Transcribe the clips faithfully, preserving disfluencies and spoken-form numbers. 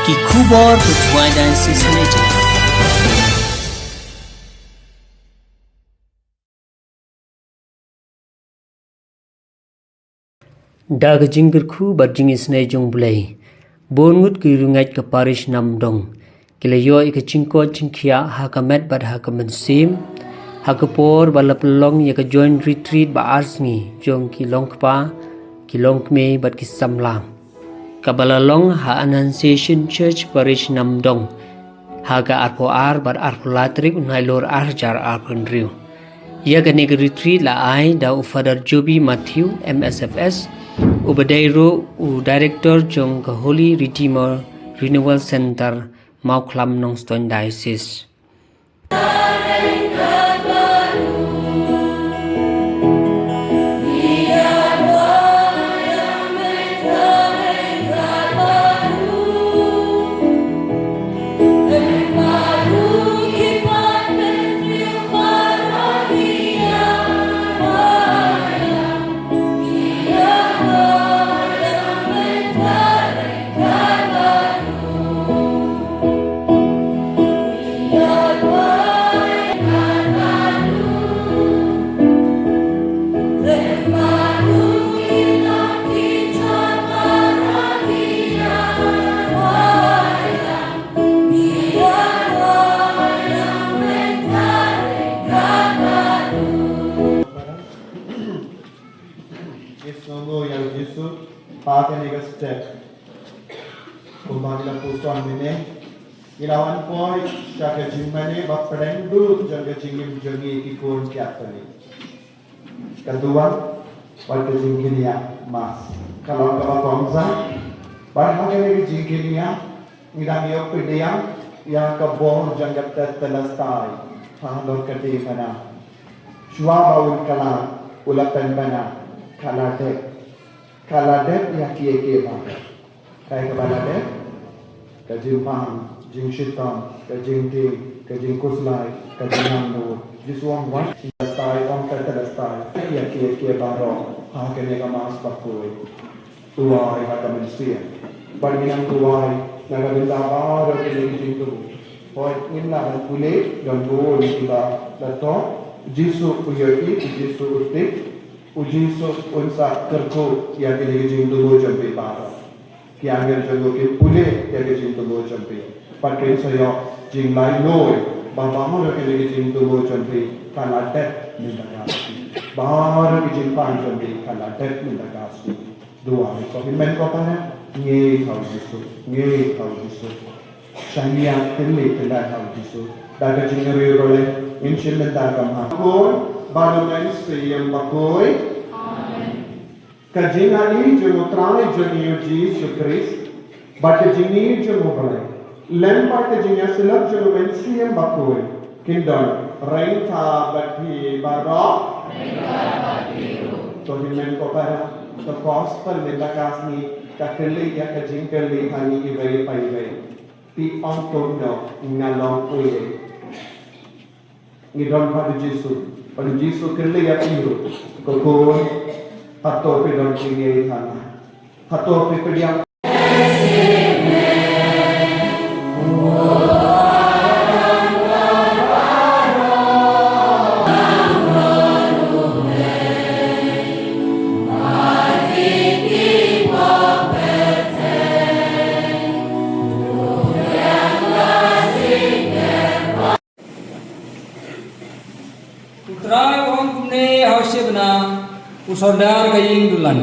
Ki khubor ka Twidiocese Radio. Da ka jingkyrkhu bad jingisynei jong U Blei, bun ngut ki riewngeit ka parish Namdong ki la ïoh ïa ka jingkoit jingkhiah ha ka met bad ha ka mynsiem ha ka por ba la pynlong ïa ka joint retreat ba ar sngi jong ki longkpa, ki longkmie bad ki samla, kaba la long ha Annunciation Church Parish Namdong ha ka arphew ar bad arphew lai tarik u Nailur ar hajar arphew hynriew. Ïa kane ka retreat la ai da u Father Joby Matthew, M S F S, uba dei ruh u Director jong ka Holy Redeemer Renewal Centre, Mawkhlam, Nongstoiñ Diocese. Ngi sngewnguh ïa u Jisu, ha kane ka step. Kumba ngi la pyrshang mynne, ngi la wan poi sha ka jingmane ba pdeng duh jong ka jingim jong ngi ki khun ki kti. Ka duwan bad ka jingkynriah mass ka long kaba kongsan. Bad ha kane ka jingkynriah ngi dang ïoh pdiang ïa ka bor jong ka Tet Telestai ha halor ka diengphna. Shuwa ba un kylla u la pynbna, ka la dep, ka la dep ïa kiei kiei baroh. Kaei kaba la dep? Ka jingpang, jingshitom, ka jingtieng, ka jingkhuslai, ka jingnang nud. Jisu u ong wat, Tet Telestai, ong Tet Telestai ïa kiei kiei baroh ha kane ka mass bakhuid. Duwai ha ka mynsiem. Bad ngi nang duwai na ka bynta baroh kine ki jingthmu. Hooid, ngin lah ban pule don bun kiba la thoh. U Jisu u ïohi, u Jisu u tip, u Jisu un sa kyrkhu ïa kine ki jingthmu jong phi baroh. Ki angel jong u kin pule ïa ki jingthmu jong phi. Bad kin sa ïoh jinglaitluid ba baroh kine ki jingthmu jong phi kan la dep mynta ka sngi. Baroh ki jingpang jong phi kan la dep mynta ka sngi. Duwai, ko hynmen ko para, ngeit ha u Jisu, ngeit ha u Jisu. Shaniah, kylli, kylli ha u Jisu. Da ka jingriewblei ngin shim bynta ka mass. Bakhuid bad u Mynsiem Bakhuid. Amen. Ka jingaiei jong u Trai jong ngi u Jisu Khrist, bad ka jingïeit jong u Blei, lem bad ka jingïasyllok jong u Mynsiem Bakhuid, kin don ryngkat bad phi baroh. To hynmen ko para, to gospel mynta ka sngi ka kylli ïa ka jingkylli ha ngi iwei pa iwei. Phi ong kumno, nga long uei? Ngi don bad u Jisu, bad u Jisu kylli ïa phi ruh, ko khun, hato phi don jingïeit ha nga? Hato phi pdiang? U Trai u ong kumne ha u Shebna, u sordar ka ïing dulan.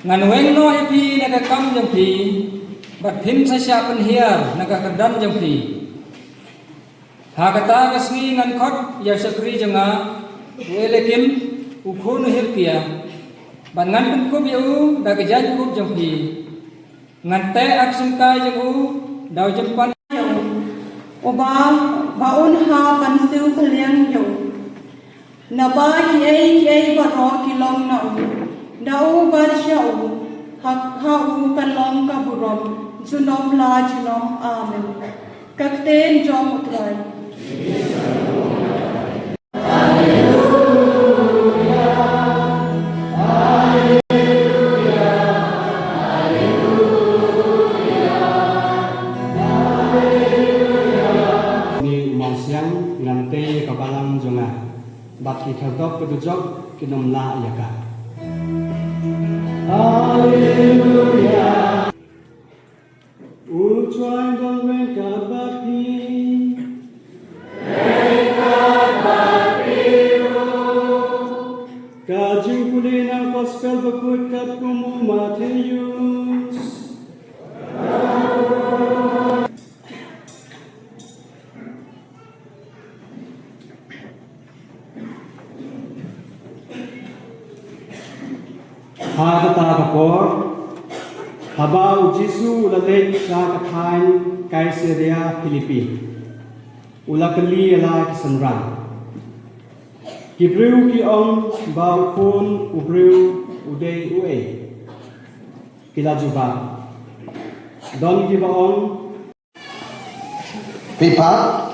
Ngan weng noh ïa phi na ka kam jong phi, bad phim sa shah pynhiar na ka kyrdan jong phi. Ha kata ka sngi ngan khot ïa u shakri jong nga, u Eliakim, u khun u Hilkia, bad ngan pynkup ïa u da ka jaiñkup jong phi. Ngan teh ha ka syngkai jong u da u jingpan. Uba, ba un hap ban siew kylliang ïa u. Naba kiei kiei baroh ki long na u, da u bad sha u, ha, ha u ka long ka burom, junom la junom. Amen. Ka ktien jong u Trai. Ka dok ka dujok kin ym lah ïa ka. Haleluya. U Trai don ryngkat bad phi. Ka jingpule na Gospel bakut katkum u Mathaios. Ha kata ka por, haba u Jisu u la leit sha ka thaiñ Kaisaria Philipi, u la kylli ïa la ki synran, "Ki briew ki ong ba u Khun u briew u dei uei?" Ki la jubab, "Don kiba ong, phi pat,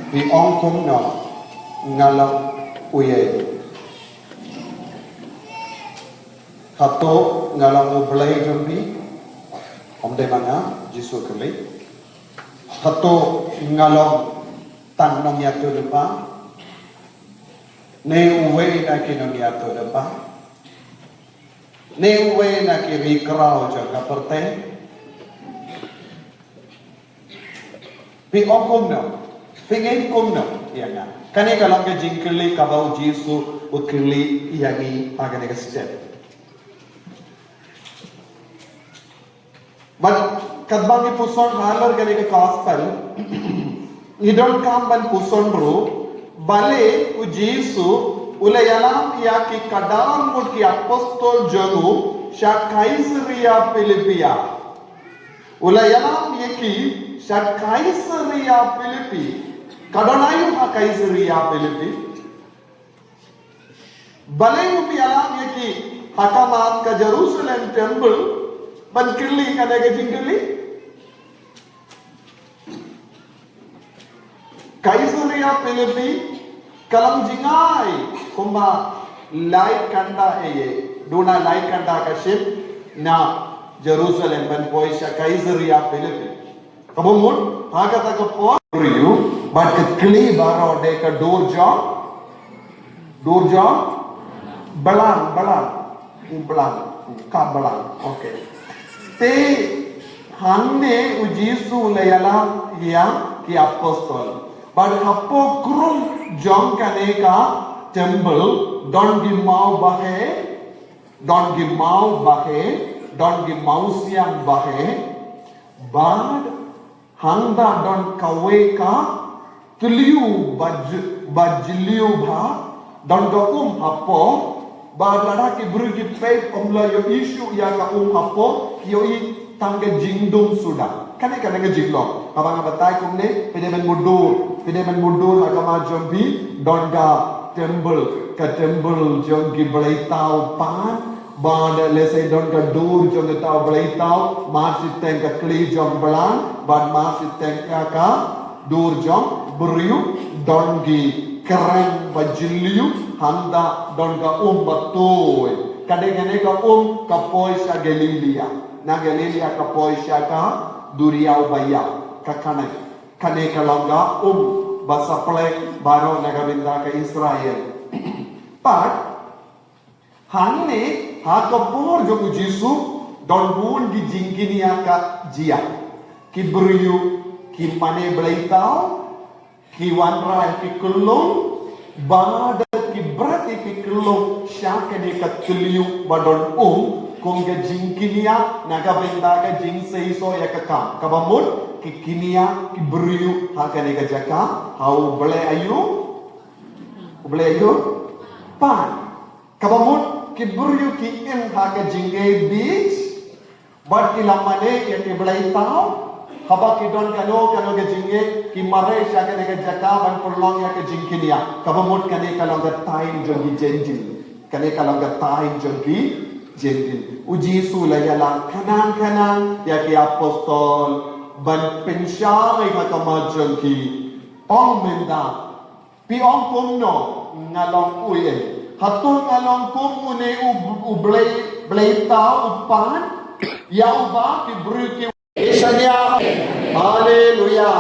phi ong kumno, nga long uei? Hato nga long u Blei jong phi? Ym dei ma nga?" Jisu kylli. "Hato nga long tang nongïathuhlypa, ne uwei na ki nongïathuhlypa, ne uwei na ki riewkhraw jong ka pyrthei? Phi ong kumno? Phi ngeit kumno ïa nga?" Kane ka long ka jingkylli kaba u Jisu u kylli ïa ngi ha kane ka step. Bad katba ngi puson halor kane ka Gospel, ngi donkam ban puson ruh, balei u Jisu u la ïalam ïa ki khyndai ngut ki apostol jong u sha Kaisaria Philipi. U la ïalam ïa ki sha Kaisaria Philipi. Ka don aïu ha Kaisaria Philipi? Balei um ïalam ïa ki ha khmat ka Jerusalem Temple ban kylli kane ka jingkylli? Kaisaria Philipi ka long jngai kumba lai kynta, eh, duna lai kynta ka ship na Jerusalem ban poi sha Kaisaria Philipi. Kaba mut ha kata ka por, ïa u, bad ka kli baroh dei ka dur jong, dur jong blang, blang, u blang, ka blang. Okay. Te hangne u Jisu u la ïalam ïa ki apostol. Bad hapoh krum jong kane ka temple don ki maw baheh, don ki maw baheh, don ki mawsiang baheh. Bad hangta don kawei ka thliew ba j-, ba jylliew bha, don ka um hapoh, ba lada ki briew ki peit ym la ïohi shuh ïa ka um hapoh, ki ïohi tang ka jingdum suda. Kane, kane ka jinglong. Haba nga batai kumne, phi dei ban mutdur, phi dei ban mutdur ha khmat jong phi, don ka temple, ka temple jong ki blei thaw pat, bad lehse don ka dur jong kita u blei thaw, mar shiteng ka kli jong blang, bad mar shiteng ïa ka dur jong briew, don ki kreng ba jylliew, hangta don ka um ba tuid. Ka dei kane ka um ka poi sha Galilia. Na Galilia ka poi sha ka duriaw ba ïap, ka Kana. Kane ka long ka um ba sapleng baroh na ka bynta ka Israel. Pat hangne ha ka por jong u Jisu, don bun ki jingkynniah ka jia. Ki briew ki mane blei thaw, ki wanrah ki khyllung, bad ki bret ïa ki khyllung sha kane ka thliew ba don um, kum ka jingkynniah na ka bynta ka jingseisoh ïa ka kam. Kaba mut ki kynniah ki briew ha kane ka jaka ha u blei aïu? U blei aïu? Pan. Kaba mut ki briew ki im ha ka jingngeit beit, bad ki la mane ïa ki blei thaw. Haba ki don kano kano ka jingngeit, ki mareh sha kane ka jaka ban pynlong ïa ka jingkynniah. Kaba mut kane ka long ka time jong ki Gentile. Kane ka long ka time jong ki Gentile. U Jisu la ïalam khnang khnang ïa ki apostol ban pynshai ha khmat jong ki. Ong mynta, phi ong kumno, nga long uei? Hato nga long kum une u, u blei, blei thaw, u pan, ïa uba ki briew ki, eh, shaniah. Haleluya.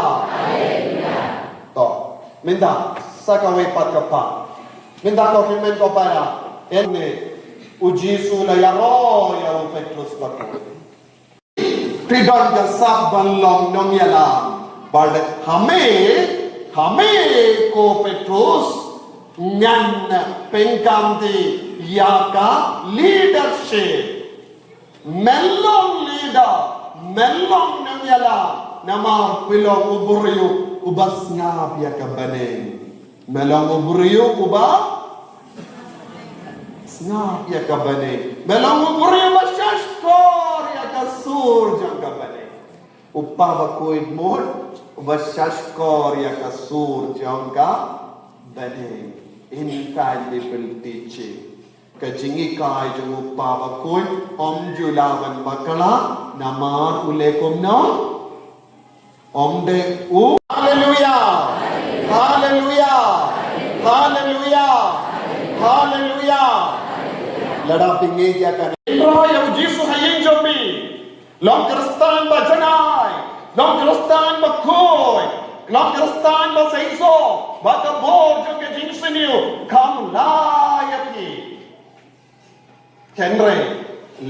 To mynta sa kawei pat ka pan. Mynta ko hynmen ko para, ynne u Jisu u la ïaroh ïa u Petrus bakhuid. Phi don ka sap ban long nongïalam. Bad ha me, ha me ko Petrus, ngan pynkhamti ïa ka leadership. Men long leader, men long nongïalam, namar phi long u briew uba sngap ïa ka bneng. Men long u briew uba sngap ïa ka bneng. Men long u briew uba shahshkor ïa ka sur jong ka bneng. U Kpa bakhuid mo, uba shahshkor ïa ka sur jong ka bneng. Infallibility. Ka jinghikai jong u Kpa bakhuid, ym ju lah ban bakla, namar u leh kumno? Ym dei u. Haleluya. Haleluya. Haleluya. Haleluya. Lada phi ngeit ïa kane. Pynroi ïa u Jisu ha ïing jong phi. Long Khristan ba janai, long Khristan bakhuid, long Khristan ba seisoh, ba ka bor jong ka jingsniew kam lah ïa phi. Hynrei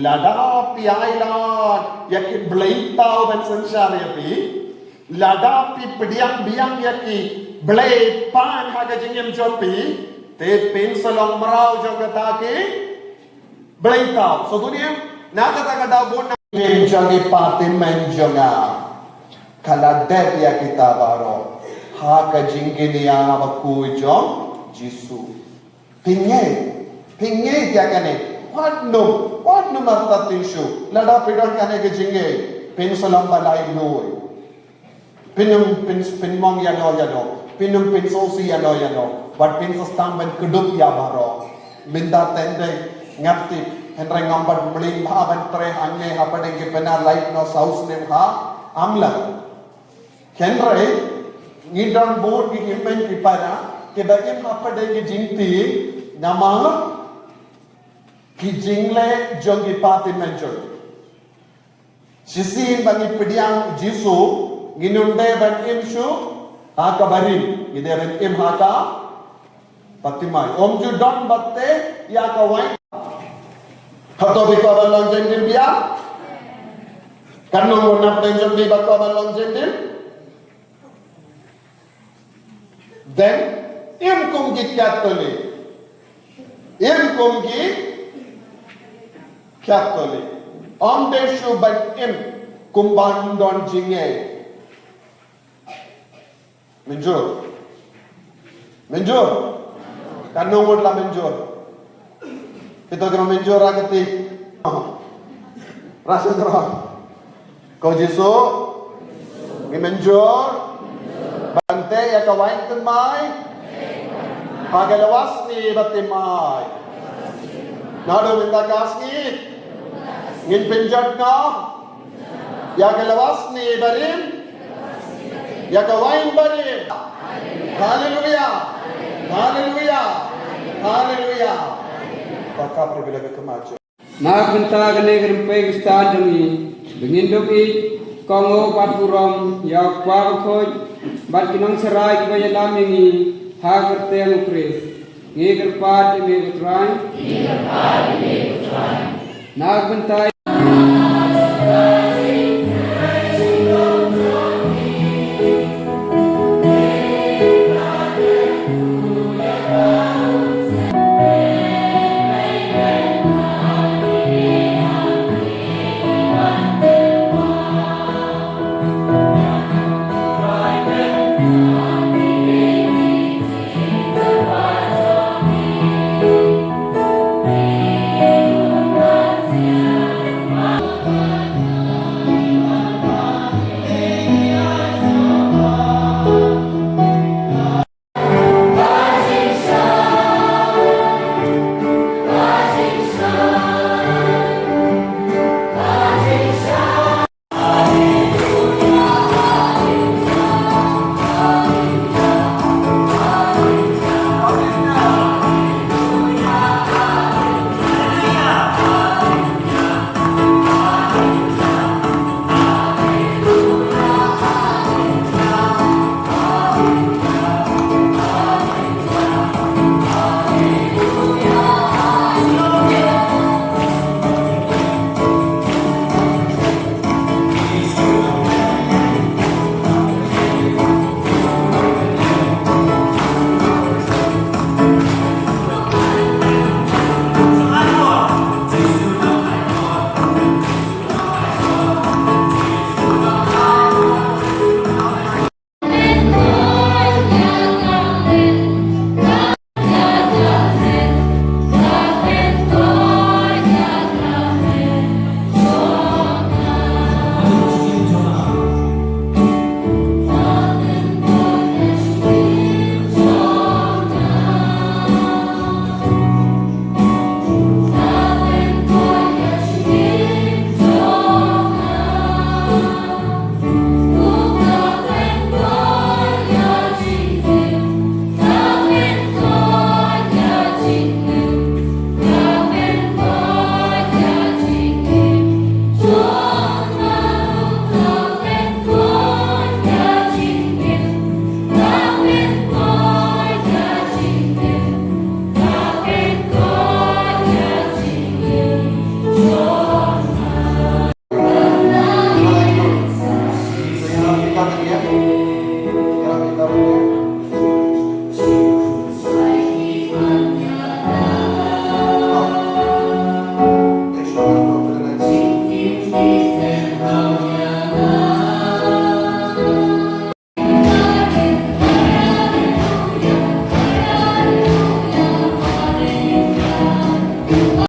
lada phi ailad ïa ki blei thaw ban synshar ïa phi, lada phi pdiang biang ïa ki blei pan ha ka jingim jong phi, te phin sa long mraw jong kata ki blei thaw. So dunia, na kata ka daw bun na. Jong ki pathymmai jong nga, ka la dep ïa kita baroh ha ka jingkynnia bakhuid jong Jisu. Phi ngeit, phi ngeit ïa kane. Wat nym, wat nym artat tingshu. Lada phi don kane ka jingngeit, phin sa long ba laitluid. Phin ym pyn, pynmong ïano ïano, phin ym pynsngewsih ïano ïano, bad phin sa sdang ban kdup ïa baroh. Mynta teng dei ngat tip, hynrei ngam pat mlien bha ban trei hangne hapdeng ki bnai laiphew saw snem ha Amla. Hynrei ngi don bun ki hynmen ki para kiba im hapdeng ki jingtieng namar ki jingleh jong ki pathymmai jong ngi. Shisien ba ngi pdiang Jisu, ngin ym dei ban im shuh ha kaba rim, ngi dei ban im ha ka pathymmai. Ym ju don ba teh ïa ka waiñ. Hato phi kwah ban long Jentil biang? Katno ngut na pdeng jong phi ba kwah ban long Jentil? Then, im kum ki Katholik. Im kum ki Katholik. Ym dei shuh ban im kumba ym don jingngeit. Mynjur? Mynjur? Katno ngut la mynjur? Kita kena mynjur ha kti. Rasa terang. Ko Jisu, ngi mynjur ban teh ïa ka waiñ thymmai ha ka lwasni bathymmai. Naduh mynta ka sngi ngin pynjot noh ïa ka lwasni barim, ïa ka waiñ barim. Haleluya. Haleluya. Haleluya. Ka kap ri bila ka kemach. Na ka bynta kane ka rympei Khristan jong ngi, ba ngin dup ïeit, kohnguh bad burom ïa u Kpa bakhuid bad ki nongsharai kiba ïalam ïa ngi ha ka kyrteng u Khrist. Ngi kyrpad ïa me ko Trai. Na ka bynta